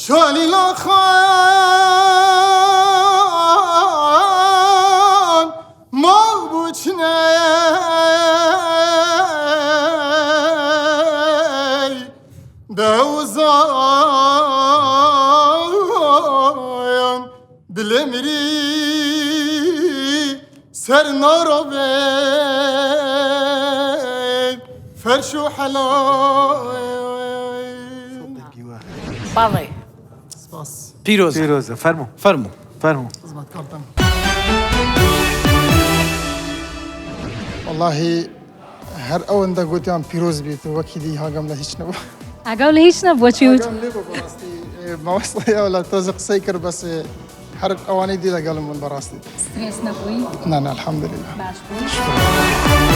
شالیلا خان ماڵ بچنەی دەوزان دلێ مری سەر نارۆبێ فەرش و حەلای. بەڵێ. سپاس. پیرۆزە. پیرۆزە فەرموو. فەرموو. فەرموو. خزمەتکارتم. وەڵاهی هەر ئەوەندە گوتیان پیرۆز بیت وەکی دی هاگەم لە هیچ نەبوو. ئاگاو لە هیچ نەبووە چی وت؟ ئاگام لێ بوو بەڕاستی مامۆستای ئەولا تۆزە قسەی کرد بەس هەر ئەوانەی دی لەگەڵم بوون بەڕاستی. سترێس نەبووی؟ نا نا الحمدللە. باش بووی؟